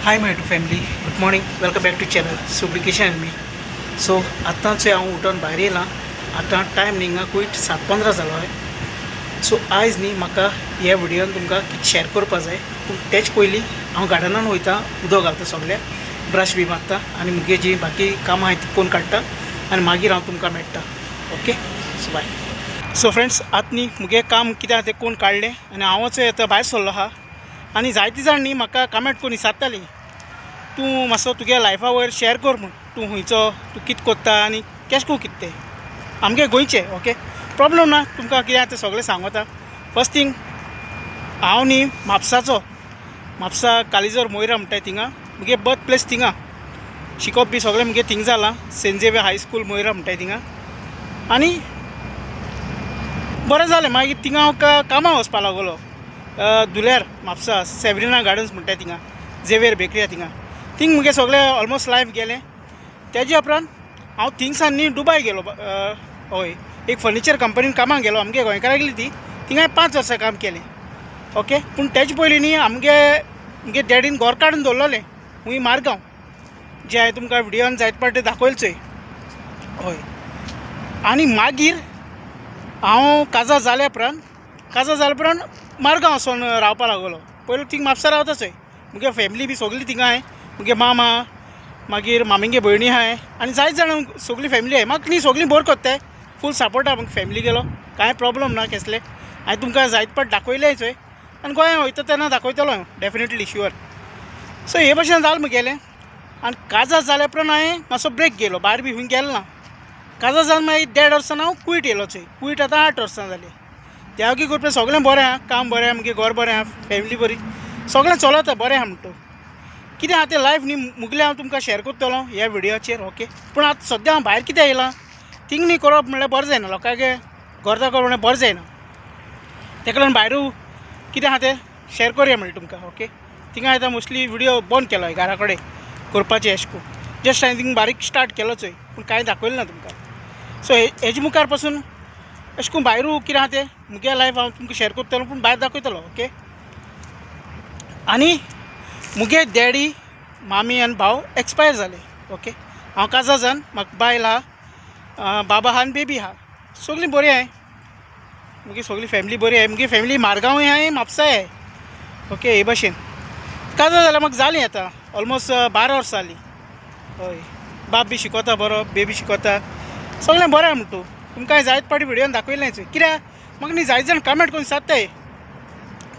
Hi my to family, good morning, welcome back to channel सुब्रिकेशन and me. So आतांच हांव उठून भायर येयलां. आतां टायम न्ही हिंगा कुयट 7:15 जालो आहे. सो आयज न्ही म्हाका ह्या व्हिडियोन तुमकां कितें शेअर करपा जाय, पूण तेच पयलीं हांव गार्डनान वयता, उदक घालता, सगळ्याक ब्रश बी मारता आनी मुगे जी बाकी कामां आहाय ती करून काडटा आनी मागीर हांव तुमकां मेळटा. Okay, so bye. So friends, आतां न्ही मुगे काम कितें आहा तें करून काडलें आनी हांवच आतां भायर सरलो आहा. आनी जायते जाण न्ही म्हाका कमेंट करून विचारतालीं, तूं मातसो तुगे लायफा वयर शेअर कर म्हूण, तूं खंयचो, तूं कितें करता आनी केशें करून कितें तें. आमगे गोंयचें, ओके, प्रोब्लम ना, तुमकां कितें आहा तें सगळें सांगता. फर्स्ट थींग, हांव न्ही म्हापसाचो, म्हापसा कालिजोर मोयरा म्हणटाय थिंगा मुगे बर्थ प्लेस. थिंगा शिकोवप बी सगळें मुगे थिंग जालां, सेंट झेवियर हायस्कूल मोयरा म्हणटाय थिंगा. आनी बरें जालें, मागीर थिंगा हांव कामाक वचपा लागलो धुल्यार, म्हापसा सेवरिना गार्डन्स म्हणटाय थिंगा, झेवियर बेकरी आहा थिंगा. थिंग मुगे सगळें ऑलमोस्ट लायफ गेलें. तेज्या उपरांत हांव थिंगसान न्ही दुबाय गेलो. हय, एक फर्निचर कंपनीन कामाक गेलो, आमगे गोंयकारागेली ती. थिंगा हांवें 5 वर्सां काम केलें. ओके, पूण तेजे पयलीं न्ही आमगे मुगे डॅडीन घोर काडून दवरलेलें खूंय मारगांव, जें हांवें तुमकां व्हिडियोन जायते फावटी दाखयलें चोय. हय, आनी मागीर हांव काजार जाल्या उपरांत, काजार जाल्या उपरांत मारगांव वचोन रावपा लागलो. पयलू थिंग म्हापसा रावता चोय, मुगे फॅमिली बी सगळी थिंगा आहाय. मुगे मामा, मागीर मामीगे भयणी आहाय आनी जायते जाणां सगळी फॅमिली आहाय. म्हाका न्ही सगळीं बरें कोत्ताय, फूल सपोर्ट आहा म्हाका फॅमिली गेलो, कांय प्रोब्लम ना केसले. हांवें तुमकां जायते फावट दाखयलें चोय आनी गोंया वयता तेन्ना दाखयतलो हांव डेफिनेटली, शुअर. सो हे भशेन जालें मुगेलें. आनी काजार जाल्या उपरांत हांवें मातसो ब्रेक घेयलो, भायर बी खंय गेलो ना. काजार जावन मागीर 1.5 वर्सान हांव कुवेट येयलो चोय. कुवेट आतां 8 वर्सां जालीं. त्या करपा सगळें बरें आहा, काम बरें आहा, मुगे घर बरें आहा, फॅमिली बरी, सगळें चलता बरें आहा. म्हणटा कितें आहा तें लायफ न्ही मुगलें हांव तुमकां शेअर करतलो ह्या व्हिडियोचेर. ओके, पूण आतां सद्या हांव भायर कित्याक येयलां, थिंग न्ही करप म्हणल्यार बरें जायना, लोकांक घर दाखोवप म्हणल्यार बरें जायना. तेका लागून भायरू कितें आहा तें शेअर करया म्हणलें तुमकां. ओके, थिंगा आतां मोस्टली व्हिडियो बंद केलो घरा कडेन करपाचें एशें करून. जस्ट हांवें थिंग बारीक स्टार्ट केलो चोय, पूण कांय दाखयलें ना तुमकां. सो हेजे मुखार पासून एशें करून भायरू कितें आहा तें मुगे लायफ हांव तुमकां शेअर करतलो, पूण भायर दाखयतलो. ओके, आनी मुगे डॅडी, मामी आनी भाव एक्सपायर जाले. ओके, हांव काजार जावन म्हाका बायल आहा, बाबा आहा आनी बेबी आहा. सगळीं बरीं आहाय, मुगे सगळी फॅमिली बरी आहाय. मुगे फॅमिली मारगांवूय आहाय, म्हापसाय आहाय. ओके, हे भशेन काजार जाल्यार म्हाका जालीं आतां ऑलमोस्ट 12 वर्सां जालीं. हय, बाब बी शिकोता बरो, बेबी शिकोता, सगळें बरें आहा. म्हणटा तुमकां जायते फावटी व्हिडियोन दाखयलें चोय. कित्याक म्हाका न्ही जायते जाण कमेंट करून विचारताय,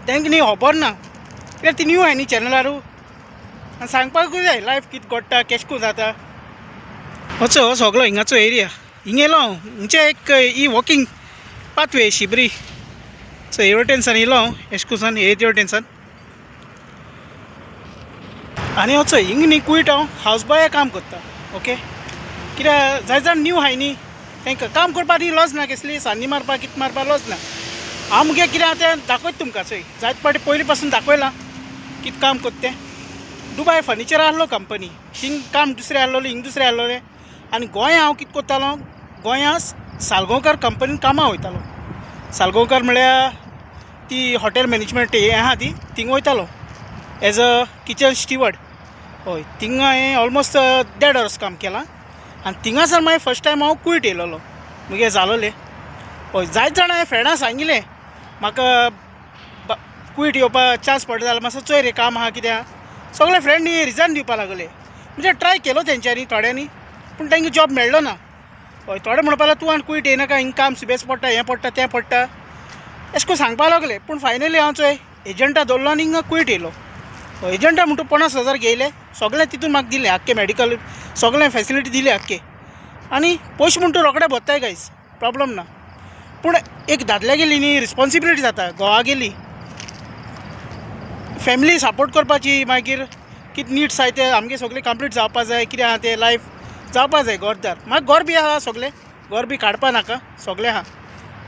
तेंका न्ही खबर ना, कित्याक ती न्यू आहाय न्ही चॅनलारू, आनी सांगपाकूय जाय लायफ कितें घडटा, केशें करून जाता. असो हो सगळो हिंगाचो एरिया, हिंग येयलो हांव. हिंगचे एक ही वॉकिंग पाथवे शिबरी. सो हे वटेनसान येयलो हांव, एशें करून हे वटेनसान. आनी असो हिंग न्ही कुयट हांव हावस बॉय काम करता. ओके, कित्याक जायते जाण न्यू आहाय न्ही, तांकां काम करपाक न्ही लज ना, केसली सान्नी मारपाक कितें मारपाक लज ना. हांव मुगे कितें आहा तें दाखयता तुमकां चोय, जायते फावटी पयलीं पासून दाखयलां कितें काम करता तें. दुबाय फर्निचर आहलो कंपनी, थिंग काम दुसरें आहलोलें, हिंग दुसरें आहलोलें. आनी गोंया हांव कितें करतालो, गोंया सालगांवकर कंपनीन कामाक वयतालो. सालगांवकर म्हळ्यार ती हॉटेल मॅनेजमेंट हें आहा ती, थिंग वयतालो एज अ किचन स्टिवर्ड. हय, थिंगा हांवें ऑलमोस्ट 1.5 वर्स काम केलां. आनी थिंगासर मागीर फर्स्ट टायम हांव कुवेट येयलेलो मुगे जालोलें. हय, जायते जाणां हांवें फ्रेंडां सांगिल्लें म्हाका कुवेट येवपा चान्स पडटा जाल्यार मातसो चोय रे, काम आहा कितें आहा. सगळे फ्रेंड न्ही रिजन दिवपा लागले, म्हणजे ट्राय केलो तेंच्यांनी थोड्यांनी, पूण तांकां जॉब मेळ्ळो ना. हय, थोडे म्हणपा लागले तूं आनी कुवेट येयनाका, हिंग काम सुबेज पडटा, हें पडटा, तें पडटा, एशें करून सांगपा लागले. पूण फायनली हांव चोय एजंटा दवरलो आनी हिंगा कुवेट येयलो. एजंटा म्हणटा 50,000 घेयले, सगळें तितून म्हाका दिलें, आख्खें मॅडिकल सगळें फेसिलिटी दिली आख्खे. आनी पयशे म्हणटा रोखडे भरताय गायज, प्रोब्लम ना. पूण एक दादल्यागेली न्ही रिस्पोन्सिबिलिटी जाता, घोवागेली फॅमिली सपोर्ट करपाची, मागीर कितें निड्स आहाय ते आमगे सगळें कंप्लीट जावपा जाय, कितें आहा तें लायफ जावपा जाय. घरदार म्हाका घर बी आहा, सगळें घर बी काडपा नाका, सगळें आहा,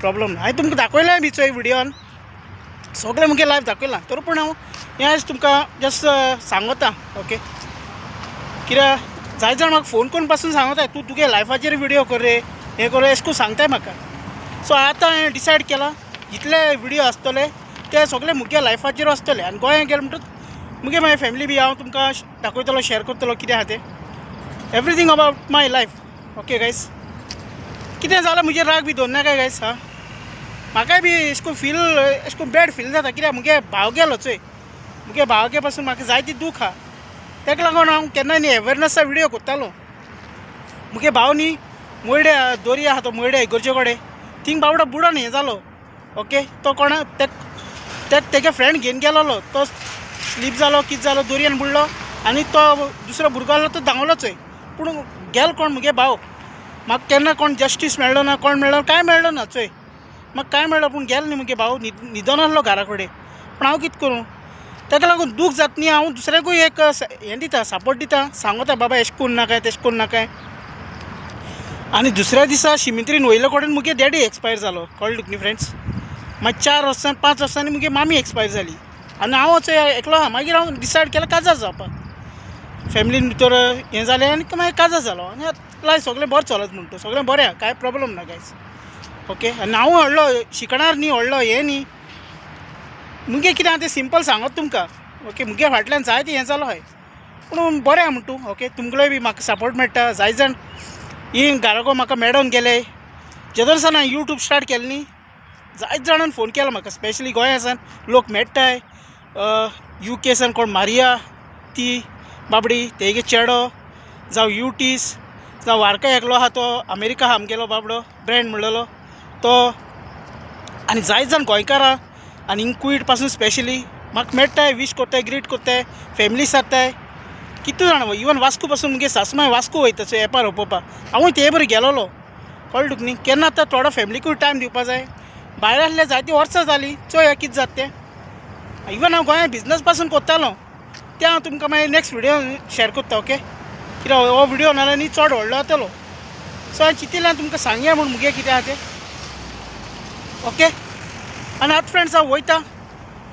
प्रोब्लम ना. हांवें तुमकां दाखयलें बी चोय व्हिडियोन, सगळें मुगे लायफ दाखयलां, तर पूण हांव हें आयज तुमकां जस्ट सांगता. ओके, कित्याक जायते जाण म्हाका फोन करून पासून सांगताय, तूं तुगे लायफाचेर व्हिडियो कर रे, हें कर, एशें करून सांगताय म्हाका. सो आतां हांवें डिसायड केलां, जितले व्हिडियो आसतले ते सगळे मुगे लायफाचेर आसतले. आनी गोंयांत गेले म्हणटकच मुगे मागीर फॅमिली बी हांव तुमकां दाखयतलो, शेअर करतलो कितें आहा तें, everything about my life. Okay guys, कितें जालां म्हजेर राग बी दवरनाका गायज. हा, म्हाकाय बी एशें कोन्न फील, एशें कोन्न बॅड फील जाता, कित्याक मुगे भाव गेलो चोय, मुगे भावागे पासून म्हाका जायती दूख आहा. ताका लागून हांव केन्नाय न्ही अवेरनसा विडियो करतालो. मुगे भाव न्ही मोयड्या दोरी आहा तो मोयड्या इगर्जे कडेन, थिंग बाबडो बुडोन हें जालो. ओके, तो कोणा ते तेगे फ्रेंड घेवन गेलोलो, तो स्लीप जालो, कितें जालो, दोरयेन बुडलो आनी तो दुसरो भुरगो आहलो तो धांवलो चोय. पूण गेलो कोण? मुगे भाव. म्हाका केन्ना कोण जस्टीस मेळ्ळो ना, कोण मेळ्ळो, कांय मेळ्ळो ना चोय, म्हाका कांय मेळ्ळो. पूण गेलो न्ही मुगे भाव, न्हिदोन आहलो घरा कडेन. पूण हांव कितें करूं? ताका लागून दूख जाता न्ही, हांव दुसऱ्याकूय एक हें दिता, सपोर्ट दिता, सांगता बाबा एशें करूं नाकाय, तेशें करूं नाकाय. आनी दुसऱ्या दिसा शिमित्रीन वयले कडेन मुगे डॅडी एक्सपायर जालो, कळ्ळें तुका न्ही फ्रेंड्स. मागीर 4 वर्सां 5 वर्सांनी मुगे मामी एक्सपायर जाली आनी हांव चोय एकलो आहा. मागीर हांव डिसायड केलें काजार जावपाक. फॅमिलीन भितर हें जालें आनी मागीर काजार जालो आनी आतां लायफ सगळें बरें चलत म्हणटा, सगळें बरें आहा, कांय प्रोब्लम ना गायज. ओके, आनी हांव व्हडलो शिकणार न्ही, व्हडलो हें न्ही, मुगे कितें आहा तें सिंपल सांगत तुमकां. ओके, मुगे फाटल्यान जायतें हें जालो हय, पूण बरें आहा म्हणटा तूं. ओके, तुमगेलोय बी म्हाका सपोर्ट मेळटा. जायते जाण ही घाराको म्हाका मेळोन गेले. जेदोर सावन हांवें यूट्यूब स्टार्ट केलें न्ही, जायते जाणान फोन केलो म्हाका, स्पेशली गोंया सान लोक मेळटाय, युके सान कोण मारिया ती बाबडी, तेगे चेडो, जावं युटीस, जावं वारका एकलो आहा तो अमेरिका आहा आमगेलो बाबडो ब्रँड म्हणलेलो तो, आनी जायते जाण गोंयकारां आनी हिंग कुवेट पासून स्पेशली म्हाका मेळटाय, वीश कोत्ताय, ग्रीट कोत्ताय, फॅमिली सारताय कितू जाण. इवन वास्को पासून मुगे सासमाय वास्को वयता चोय एपार ओपोवपाक, हांवूय ते बरें गेलोलो, कळ्ळें तुका न्ही. केन्ना आतां थोडो फॅमिलीकूय टायम दिवपा जाय. भायर आसल्यार जायतीं वर्सां जालीं, चोया कितें जाता तें. इवन हांव गोंयांत बिजनस पासून कोत्तालो, तें हांव तुमकां मागीर नेक्स्ट विडियो शेअर करता. ओके, कित्याक हो विडियो नाल्यार न्ही चड व्हडलो जातलो. सो हांवें चिंतिल्लें तुमकां सांगया म्हूण मुगे कितें आहा तें. ओके, आनी आतां फ्रेंड्स हांव वयता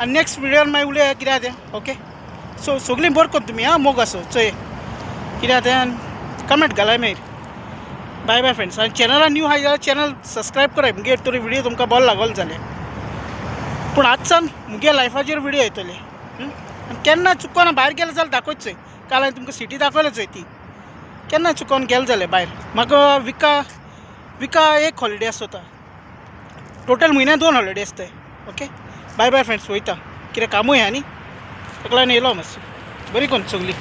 आनी नेक्स्ट विडियोन मागीर उलया कितें आहा तें. ओके, सो सगळीं बरें कर तुमी. आं, मोग आसो, चोय कितें आहा तें आनी कमेंट घालाय मागीर. बाय बाय फ्रेंड्स. आनी चॅनला न्यू आहा जाल्यार चॅनल सबस्क्रायब कराय, मुगे तरी विडियो तुमकां बरो लागोलो जाल्यार. पूण आजसान मुगे लायफाचेर विडियो येतले. आनी केन्ना चुकोन भायर गेले जाल्यार दाखयत चोय. काल हांवें तुमकां सिटी दाखयले चोय, ती केन्ना चुकोन गेले जाल्यार भायर. म्हाका विका विका एक हॉलिडे आसता, टोटल म्हयन्या 2 हॉलिडे आसताय. ओके, बाय बाय फ्रेंड्स, वयता, कितें कामूय आहा न्ही, ताका लागून येयलो मातसो. बरी कोन्न सगळीं.